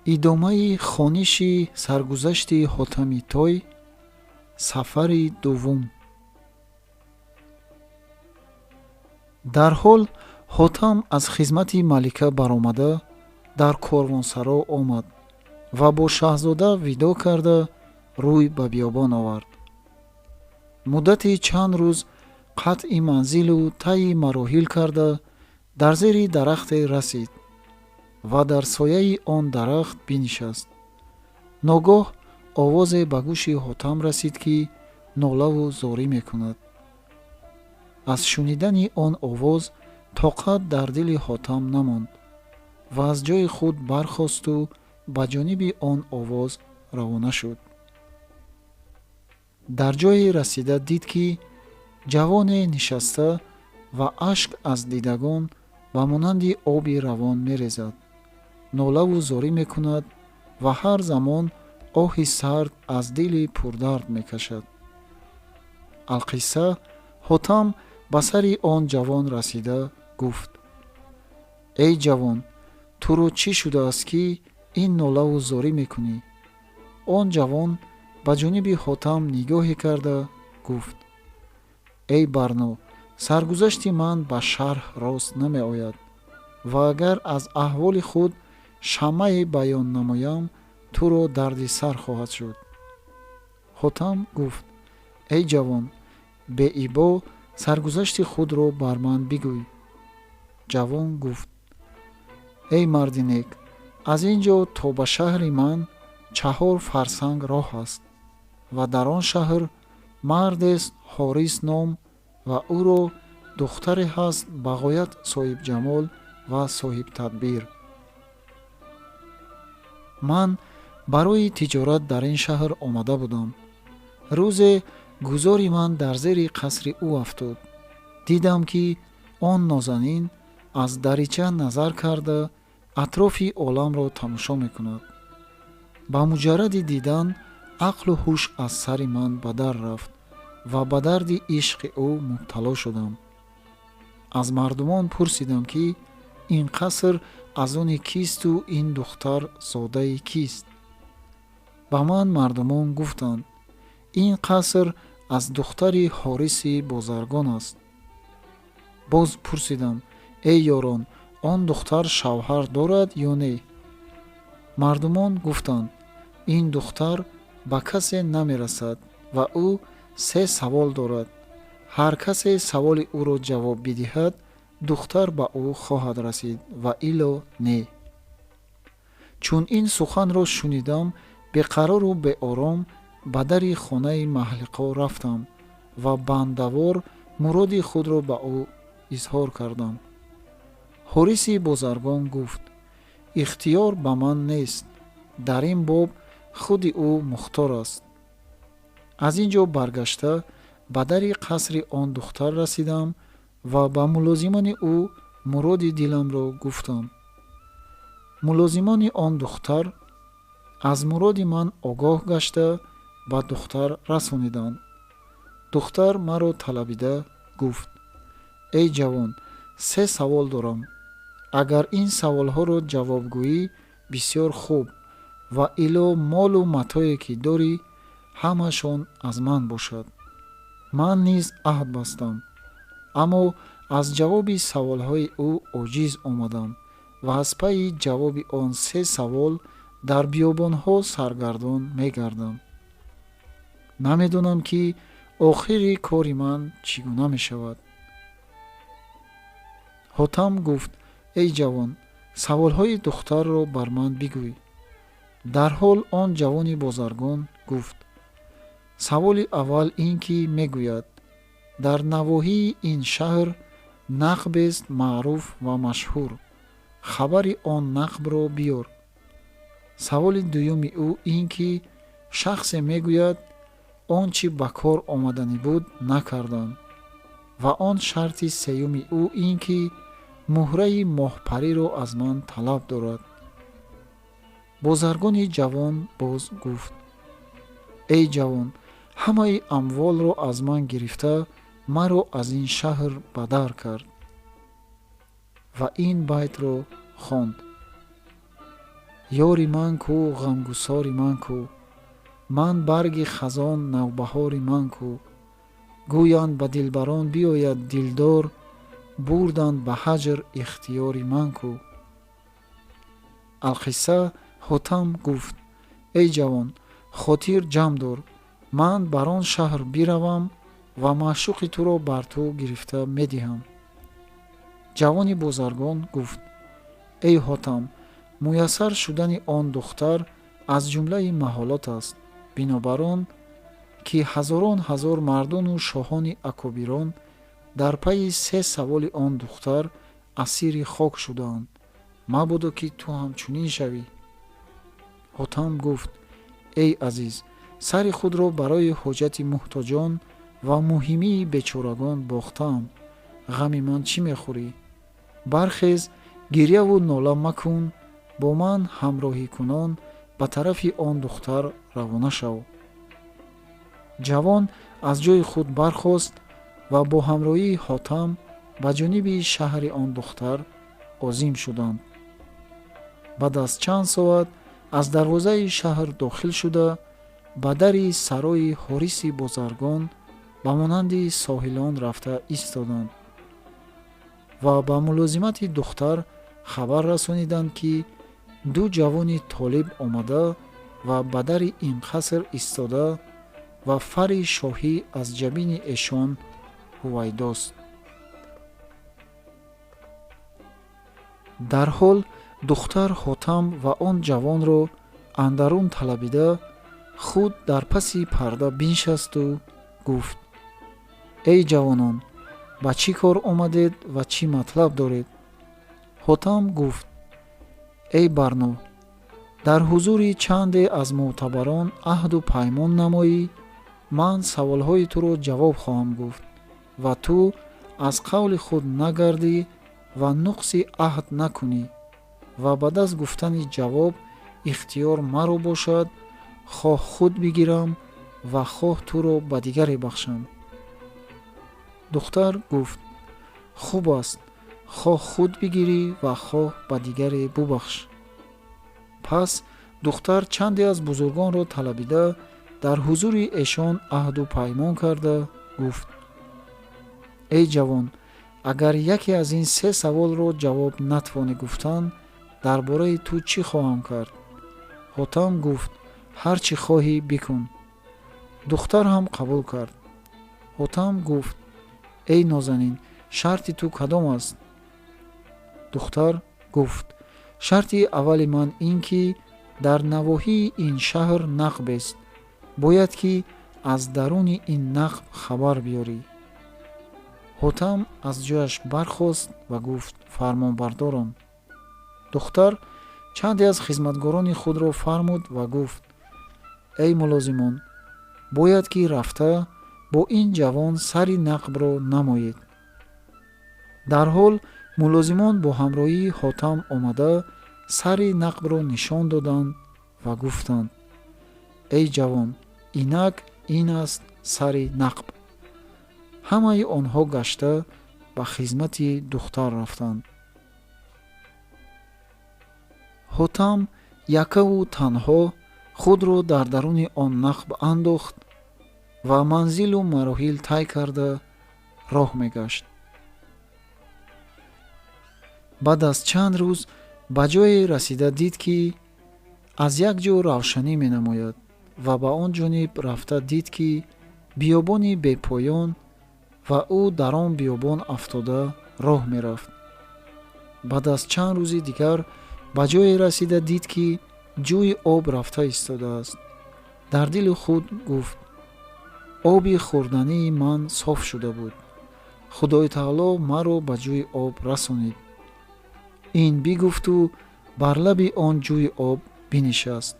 Идомаи хониши саргузашти Ҳотами Той, сафари дуввум. Дарҳол Ҳотам аз хизмати малика баромада дар корвонсаро омад ва бо шаҳзода видоъ карда рӯй ба биёбон овард. Муддати чанд рӯз қатъи манзилу тайи мароҳил карда дар зери дарахте расид ва дар сояи он дарахт бинишаст. Ногоҳ овозе ба гӯши Ҳотам расид, ки нолаву зорӣ мекунад. Аз шунидани он овоз тоқат дар дили Ҳотам намонд ва аз ҷои худ бархосту ба ҷониби он овоз равона шуд. Дар ҷое расида дид, ки ҷавоне нишаста ва ашк аз дидагон ба монанди оби равон мерезад, нолаву зорӣ мекунад ва ҳар замон оҳи сард аз дили пурдард мекашад. Алқисса, Ҳотам ба сари он ҷавон расида гуфт: «Эй ҷавон, туро чӣ шудааст, ки ин нолаву зорӣ мекунӣ?» Он ҷавон ба ҷониби Ҳотам нигоҳе карда гуфт: «Эй Барно, саргузашти ман ба шарҳ рост намеояд ва агар аз аҳволи худ шаммае баён намоям, туро дарди сар хоҳад шуд». Ҳотам гуфт: «Эй ҷавон, беибо саргузашти худро бар ман бигӯй». Ҷавон гуфт: «Эй марди нек, аз ин ҷо то ба шаҳри ман 4 фарсанг роҳ аст ва дар он шаҳр мардест Ҳорис ном ва ӯро духтаре ҳаст ба ғоят соҳибҷамол ва соҳибтадбир. Ман барои тиҷорат дар ин шаҳр омада будам. Рӯзе гузори ман дар зери қасри ӯ афтод. Дидам, ки он нозанин аз дарича назар карда атрофи оламро тамошо мекунад. Ба муҷарради дидан ақлу ҳуш аз сари ман ба дар рафт ва ба дарди ишқи ӯ мубтало шудам. Аз мардумон пурсидам, ки ин қаср аз они кисту ин духтар зодаи кист. Ба ман мардумон гуфтанд: ин қаср аз духтари Ҳориси бозаргон аст. Боз пурсидам: эй ёрон, он духтар шавҳар дорад ё не? Мардумон гуфтанд: ин духтар ба касе намерасад ва ӯ 3 савол дорад. Ҳар касе саволи ӯро ҷавоб бидиҳад, духтар ба ӯ хоҳад расид ва ило не. Чун ин суханро шунидам, беқарору беором ба дари хонаи маҳлиқо рафтам ва бандавор муроди худро ба ӯ изҳор кардам. Ҳориси бозаргон гуфт: ихтиёр ба ман нест, дар ин боб худи ӯ мухтор аст. Аз ин ҷо баргашта ба дари қасри он духтар расидам ва ба мулозимони ӯ муроди диламро гуфтам. Мулозимони он духтар аз муроди ман огоҳ гашта ба духтар расониданд. Духтар маро талабида гуфт: эй ҷавон, 3 савол дорам. Агар ин саволҳоро ҷавоб гӯӣ, бисёр хуб ва ило молу матое ки дорӣ, ҳамашон аз ман бошад. Ман низ аҳд бастам, аммо аз ҷавоби саволҳои ӯ оҷиз омадам ва аз пайи ҷавоби он 3 савол дар биёбонҳо саргардон мегардам. Намедонам, ки охири кори ман чӣ гуна мешавад. Ҳотам гуфт: эй ҷавон, саволҳои духтарро бар ман бигӯй. Дарҳол он ҷавони бозаргон гуфт: саволи аввал ин ки мегӯяд, дар навоҳии ин шаҳр нақбест маъруф ва машҳур. Хабари он нақбро биёр. Саволи дуюми ӯ ин ки шахсе мегӯяд, он чӣ ба кор омаданӣ буд накардам. Ва он шарти сеюми ӯ ин ки муҳраи моҳпариро аз ман талаб дорад. Бозаргони ҷавон боз гуфт: эй ҷавон, ҳамаи амволро аз ман гирифта маро аз ин шаҳр бадар кард. Ва ин байтро хонд: Ёри ман ку, ғамгусори ман ку, ман барги хазон, навбаҳори ман ку. Гӯянд ба дилбарон биёяд дилдор, бурданд ба ҳаҷр ихтиёри ман ку. Алқисса Ҳотам гуфт: эй ҷавон, хотир ҷамъ дор, ман бар он шаҳр биравам ва маъшуқи туро бар ту гирифта медиҳам. Ҷавони бозаргон гуфт: эй Ҳотам, муяссар шудани он духтар аз ҷумлаи маҳолот аст. Бинобар он ки ҳазорон ҳазор мардону шоҳони акобирон дар пайи се саволи он духтар асири хок шудаанд, мабодо ки ту ҳам чунин шавӣ. Ҳотам гуфт: эй азиз, сари худро барои ҳоҷати муҳтоҷон ва муҳимии бечорагон бохтаам. Ғами ман чӣ мехӯрӣ? Бархез, гирьяву нола макун, бо ман ҳамроҳӣ кунон ба тарафи он духтар равона шав. Ҷавон аз ҷои худ бархост ва бо ҳамроҳии Ҳотам ба ҷониби шаҳри он духтар озим шуданд. Баъд аз чанд соат аз дарвозаи шаҳр дохил шуда, ба дари сарои ҳориси бозаргон ба монанди соҳилон рафта истоданд ва ба мулозимати духтар хабар расониданд, ки ду ҷавони толиб омада ва ба дари ин қаср истода ва фари шоҳӣ аз ҷабини эшон ҳувайдост. Дарҳол духтар Ҳотам ва он ҷавонро андарун талабида, худ дар паси парда биншасту гуфт: эй ҷавонон, ба чӣ кор омадед ва чӣ матлаб доред? Ҳотам гуфт: эй Барно, дар ҳузури чанде аз мӯътабарон аҳду паймон намоӣ, ман саволҳои туро ҷавоб хоҳам гуфт ва ту аз қавли худ нагардӣ ва нуқси аҳд накунӣ ва ба даст гуфтани ҷавоб ихтиёр маро бошад, хоҳ худ бигирам ва хоҳ туро ба дигаре бахшам. Духтар гуфт: хуб аст, хоҳ худ бигирӣ ва хоҳ ба дигаре бубахш. Пас духтар чанде аз бузургонро талабида, дар ҳузури эшон аҳду паймон карда гуфт: эй ҷавон, агар яке аз ин се саволро ҷавоб натвонӣ гуфтан, дар бораи ту чӣ хоҳам кард? Ҳотам гуфт: ҳар чӣ хоҳӣ бикун. Духтар ҳам қабул кард. Ҳотам гуфт: эй нозанин, шарти ту кадом аст? Духтар гуфт: шарти аввали ман ин ки дар навоҳии ин шаҳр нақбест, бояд ки аз даруни ин нақб хабар биёрӣ. Ҳотам аз ҷояш бархост ва гуфт: фармонбардорам. Духтар чанде аз хизматгорони худро фармуд ва гуфт: эй мулозимон, бояд ки рафта бо ин ҷавон сари нақбро намоед. Дарҳол мулозимон бо ҳамроҳии Ҳотам омада сари нақбро нишон доданд ва гуфтанд: эй ҷавон, инак ин аст сари нақб. Ҳамаи онҳо гашта ба хизмати духтар рафтанд. Ҳотам якаву танҳо худро дар даруни он нақб андохт ва манзилу мароҳил тай карда роҳ мегашт. Баъд аз чанд рӯз ба ҷое расида дид, ки аз як ҷо равшанӣ менамояд ва ба он ҷониб рафта дид, ки биёбони бепоён ва ӯ дар он биёбон афтода роҳ мерафт. Баъд аз чанд рӯзи дигар ба ҷое расида дид, ки ҷӯи об рафта истодааст. Дар дили худ гуфт: оби хӯрдании ман соф шуда буд. Худои таоло маро ба ҷӯи об расонид. Ин бигуфту бар лаби он ҷӯи об бинишаст.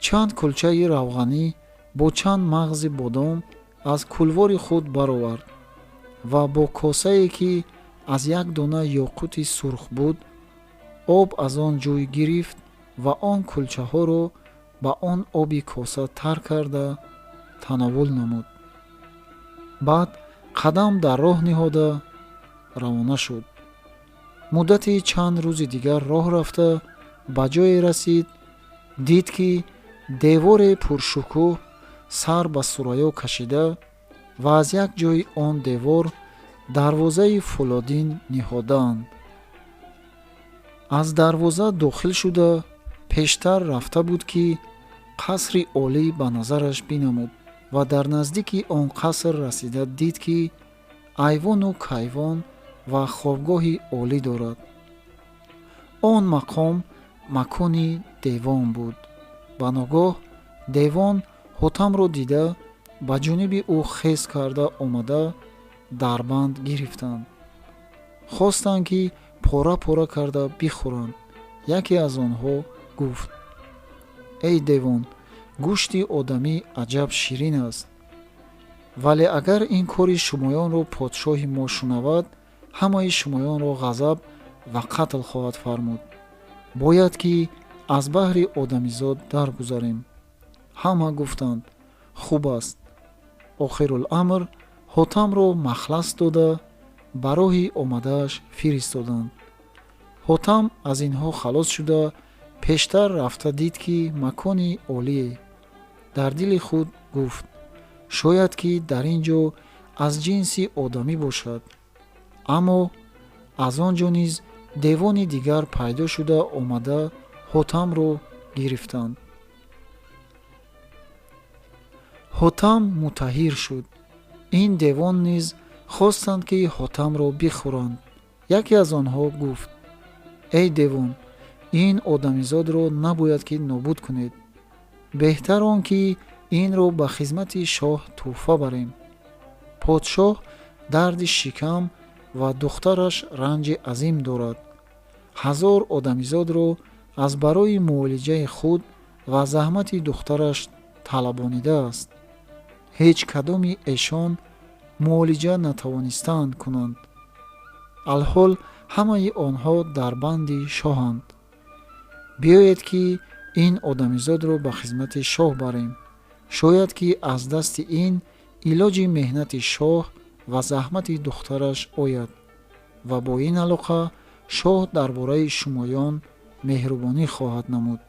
Чанд кулчаи равғанӣ бо чанд мағзи бодом аз кулвори худ баровард ва бо косае, ки аз як дона ёқути сурх буд, об аз он ҷӯй гирифт ва он кулчаҳоро ба он оби коса тар карда тановул намуд. Баъд қадам дар роҳ ниҳода равона шуд. Муддати чанд рӯзи дигар роҳ рафта ба ҷое расид, дид ки деворе пуршукӯҳ сар ба сурайё кашида ва аз як ҷои он девор дарвозаи фӯлодин ниҳодаанд. Аз дарвоза дохил шуда пештар рафта буд, ки қасри олӣ ба назараш бинамуд ва дар наздики он қаср расида дид, ки айвону кайвон ва хобгоҳи олӣ дорад. Он мақом макони девон буд. Ба ногоҳ девон Ҳотамро дида ба ҷониби ӯ хез карда омада дарбанд гирифтанд. Хостанд, ки пора-пора карда бихӯранд. Яке аз онҳо гуфт: эй девон, гӯшти одамӣ аҷаб ширин аст, вале агар ин кори шумоёнро подшоҳи мо шунавад, ҳамаи шумоёнро ғазаб ва қатл хоҳад фармуд. Бояд ки аз баҳри одамизод даргузарем. Ҳама гуфтанд: хуб аст. Охируламр Ҳотамро махлас дода ба роҳи омадааш фиристоданд. Ҳотам аз инҳо халос шуда пештар рафта дид, ки макони олие. Дар дили худ гуфт: шояд ки дар ин ҷо аз ҷинси одамӣ бошад. Аммо аз он ҷо низ девони дигар пайдо шуда омада Ҳотамро гирифтанд. Ҳотам мутаҳир шуд. Ин девон низ хостанд, ки Ҳотамро бихӯранд. Яке аз онҳо гуфт: эй девон, ин одамизодро набояд ки нобуд кунед. Беҳтар он ки инро ба хизмати шоҳ тӯҳфа барем. Подшоҳ дарди шикам ва духтараш ранҷи азим дорад. 1000 одамизодро аз барои муолиҷаи худ ва заҳмати духтараш талабонидааст. Ҳеҷ кадоми эшон муолиҷа натавонистаанд кунанд. Алҳол ҳамаи онҳо дар банди шоҳанд. Биёед ки ин одамизодро ба хизмати шоҳ барем. Шояд ки аз дасти ин илоҷи меҳнати шоҳ ва заҳмати духтараш ояд ва бо ин алоқа шоҳ дар бораи шумоён меҳрубонӣ хоҳад намуд.